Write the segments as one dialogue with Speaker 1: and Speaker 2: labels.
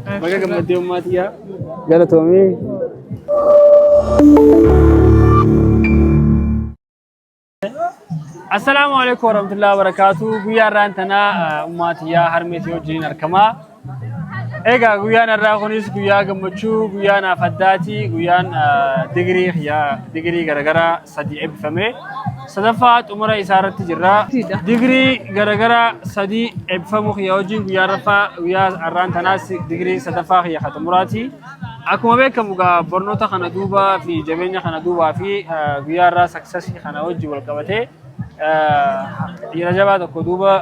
Speaker 1: Baga gammaddee ummaa tiyya. Galatoomii. Assalaamu alaikum warahmatullahi wabarakatuh. Guyyaa har'aan tanaa ummaa tiyyaa harmee tiyya wajjiniin argamaa. Egaa guyyaan har'aa kunis guyyaa gammachuu, guyyaa naaf addaati, guyyaan digirii kiyyaa digirii garaagaraa sadi eebbifame. Sadaffaa xumura isaa irratti jirra. Digirii garaagaraa sadi eebbifamuu kiyya wajjin guyyaa arfaffaa guyyaa har'aan tanaas digirii sadaffaa kiyya ka xumuraati. Akkuma beekamu egaa barnoota kana duubaa fi jabeenya kana duubaa fi guyyaa har'aa saksasii kana wajjin wal qabatee dhiira jabaa tokko duuba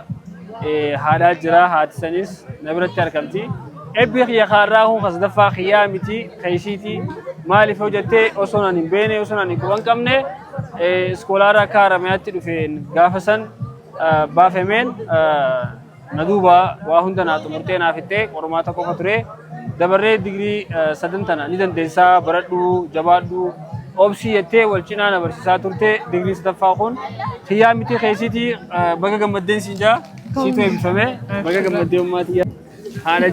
Speaker 1: haadhaa jira haati sanis na biratti argamti. Eebbi kiyya kaarraa kun ka sadaffaa kiyyaa miti keessiiti maaliif yoo jettee osoo nan hin beekne osoo nan hin quban qabne iskoolaara akka Haramayaatti dhufeen gaafa san baafameen Na duuba waa hunda naa xumurtee naa fixxee qormaata qofa ture. Dabarree digirii sadan tana ni dandeessaa baradhu jabaadhu obsii jettee wal cinaa na barsiisaa turte digirii sadaffaa kun kiyyaa miti keessiitii baga gammaddeen siin jaa siitu eebbifame baga gammaddee ummaa tiyya. Haadha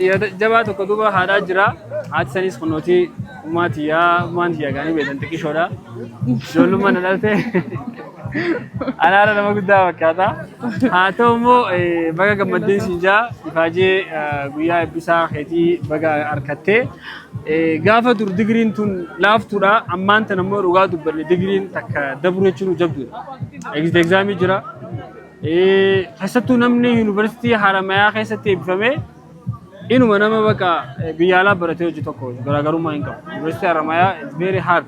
Speaker 1: dhiira jabaa tokko duuba haadhaa jira haati sanis kunnootii ummaa tiyyaa ummaan tiyyaa gaanii beektan xiqqishoodha. Ijoollummaa na dhalte. Anaara nama guddaa fakkaata. Haa ta'u immoo baga gammaddeen siin jaa ifaajee guyyaa eebbisaa keetii baga harkattee. Gaafa dur digiriin tun laaftuudha. Ammaan tana immoo dhugaa dubbanne digiriin takka dabru jechuun jabduudha. Exit exaamii jira. Keessattuu namni yuunivarsiitii Haramayaa keessatti eebbifame inuma nama bakka biyya alaa baratee hojii tokko garaagarummaa hin qabu. Yuunivarsiitii Haramayaa is very hard.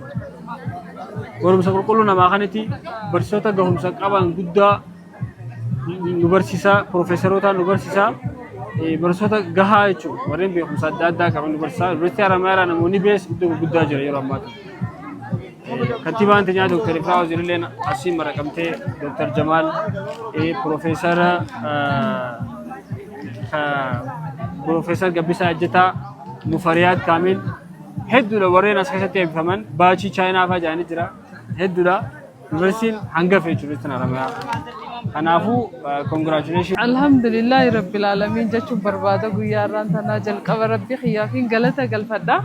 Speaker 1: Barumsa qulqulluu namaa kanatti barsiisota gahumsa qaban guddaa nu barsiisa, piroofeesaroota nu barsiisa, barsiisota gahaa jechuudha. Warreen beekumsa adda addaa qaban nu barsiisa. Yuunivarsiitii Haramayaa namoonni bees iddoo gurguddaa jira yeroo ammaa kana. Kantiibaan teenyaa Dr. Ifraa Waziirilleen asiin maraqamtee Dr. Jamaal Piroofeesara Piroofeesar Gabbisaa Ejjetaa Mufariyaat Kaamil hedduudha warreen as keessatti eebbifaman baachii Chaayinaa fa'aa jedhanii jira hedduudha. Yuunivarsiitiin hangafa jechuudha Yuunivarsiitiin Haramayaa. Kanaafuu congratulations.
Speaker 2: Alhamdulillaahi Rabbil Aalamiin jechuun barbaada guyyaa har'aan tanaa jalqaba Rabbi kiyyaafiin galata galfadha.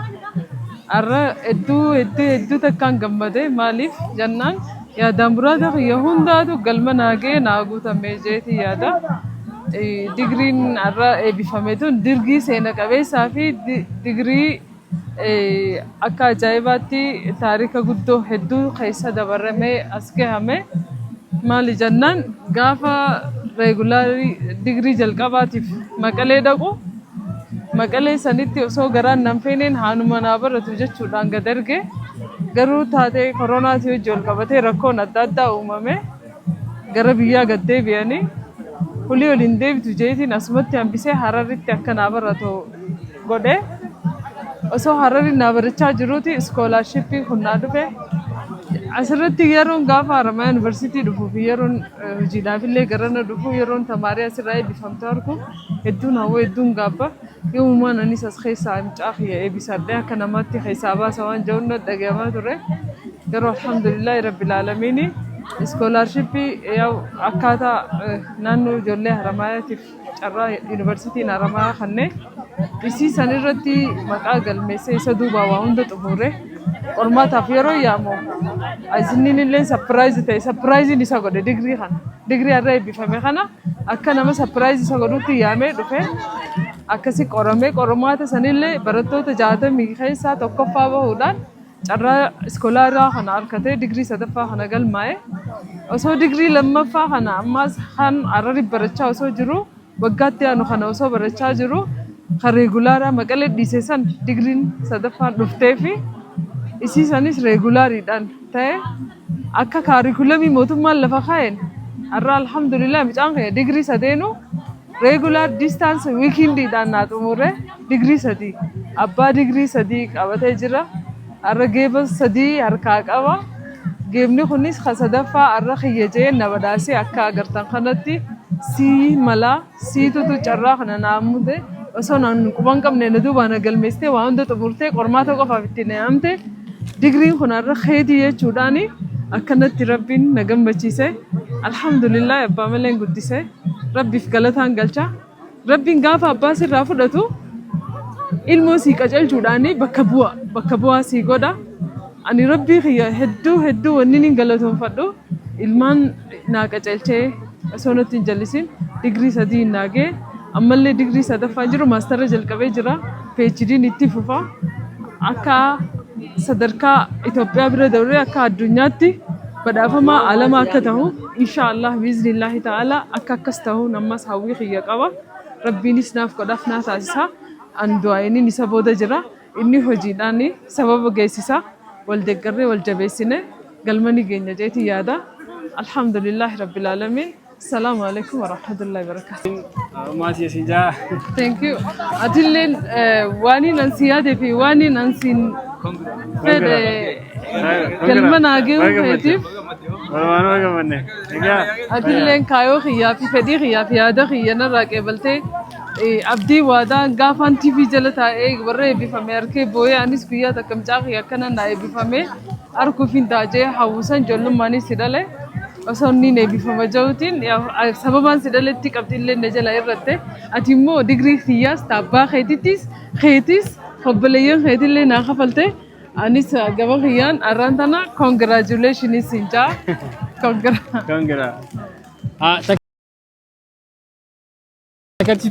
Speaker 2: Har'a hedduu hedduu hedduu takkaan gammade maaliif jennaan yaadaan muraada kiyya hundaatu galma naa ga'e naa guutame jeetii yaada. Digriin har'a eebbifame tun dirgii seena qabeessaa fi digrii Akka ajaa'ibaatti taarika guddoo hedduu keessa dabaramee as gahame. Maali jennaan gaafa reegulaarii digirii jalqabaatiif Maqalee dhaqu Maqalee sanitti osoo garaan nan feeneen haanuma naa baratu jechuudhaan gad erge. Garuu taatee koronaatii wajji wal qabatee rakkoon adda addaa uumame. Gara biyyaa gad deebi'anii hulii ol hin deebitu jeetiin asumatti hambisee Hararitti akka naa baratu godhe. Osoo Harari naa barachaa jiruuti iskoolaarshiippiin kun naa dhufe. Asirratti yeroon gaafa Haramayaa Yuunivarsiitii dhufuu fi yeroon hojiidhaaf illee garana dhufu yeroon tamaarii asirraa eebbifamtu argu hedduun hawwa hedduun gaabba. Yoomumaan anis as keessaa mucaa kiyya eebbisadhee akka namaatti keessaa baasa waan jedhuun natti dhagahamaa ture. Garuu alhamdulillaahi rabbil aalamiini iskoolaarshippii akkaataa naannoo ijoollee Haramaayaatiif carraa yuunivarsiitiin Haramayaa kannee isii san irratti maqaa galmeessee isa duubaa waa hunda xumure qormaataaf yeroo yaamu isinniin illee sapiraayizi ta'e sapiraayiziin isa godhe digirii kana digirii har'a eebbifame kana akka nama sapiraayizi isa godhutti yaamee dhufe akkasi qoramee qormaata sanillee barattoota 60 keessaa tokkoffaa bahuudhaan carraa iskoolaaraa kana argatee digirii sadaffaa kana galmaa'e. Osoo digirii lammaffaa kana ammaas kan Harari barachaa osoo jiru waggaatti aanu kana osoo barachaa jiru kan reegulaaraa Maqalee dhiise san digiriin sadaffaan dhuftee fi isii sanis reegulaariidhaan ta'e akka kaarikulamii mootummaan lafa kaa'een har'a alhamdulillah mucaan kiyya digirii sadeenuu regular distance weekendiidhaan naa xumure digirii sadii abbaa digirii sadii qabatee jira. Har'a geeba sadii harkaa qaba. Geebni kunis ka sadaffaa har'a kiyya jee na badhaasee akka agartan kanatti sii malaa siitutu carraa kana naa mude osoo naan quban qabne na duubaa na galmeessitee waa hunda xumurtee qormaata qofaaf itti na yaamte digriin kun har'a keetii jechuudhaani akkanatti rabbiin na gammachiise alhamdulillah abbaa maleen guddise rabbiif galataan galcha. Rabbiin gaafa abbaa sirraa fudhatu Ilmoo sii qacelchuudhaan bakka bu'a, bakka bu'aa sii godha. Ani Rabbii kiyya hedduu hedduu wanni niin galatoonfadhu, ilmaan naa qacelchee osoo natti hin jallisin digirii 3 naa ga'e. Ammallee digirii sadaffaa jiru, maastara jalqabee jira, PhD'n itti fufa. Akka sadarkaa Itoophiyaa bira dabree akka addunyaatti badhaafamaa alamaa akka ta'u, insha Allah, biiznillaahi ta'ala, akka akkas ta'u ammas hawwii kiyya qaba. Rabbiinis naaf godhaaf, naa taasisa. An du'aa'iniin isa booda jira. Inni hojiidhaan sababa geessisa. Wal deeggarree wal jabeessine galma ni geenya jeetii yaada. Alhamdulillahi rabbil aalamiin. Salaamu alaikum warahmatullahi wabarakatuh.
Speaker 1: Maatii isin jaa.
Speaker 2: Thank you. Atilleen waan an si yaadee fi waan an siin fedhe galma naa gahuu keetiif.
Speaker 1: Walumaan gammanne. Egaa.
Speaker 2: Atilleen kaayoo kiyyaa fi fedhii kiyyaa fi yaada kiyya narraa qeebaltee, abdii waadaa gaafaan TV jala taa'ee warra eebbifame harkee boo'ee, anis guyyaa takka mucaa kiyya akkana naa eebbifame arguuf hin taajee hawwisan ijoollumaanis si dhale. Osoo inni hin eebbifama jiruutiin sababaan si dhaletti qabxiillee na jala irratte. Ati immoo digirii kiyyaas taabbaa keetittis keetis obboleeyyan keetillee naa kafalte. Anis gama kiyyaan arraan tana congratulations siin jaa. Congra.
Speaker 1: Congra. Ah, takkatti.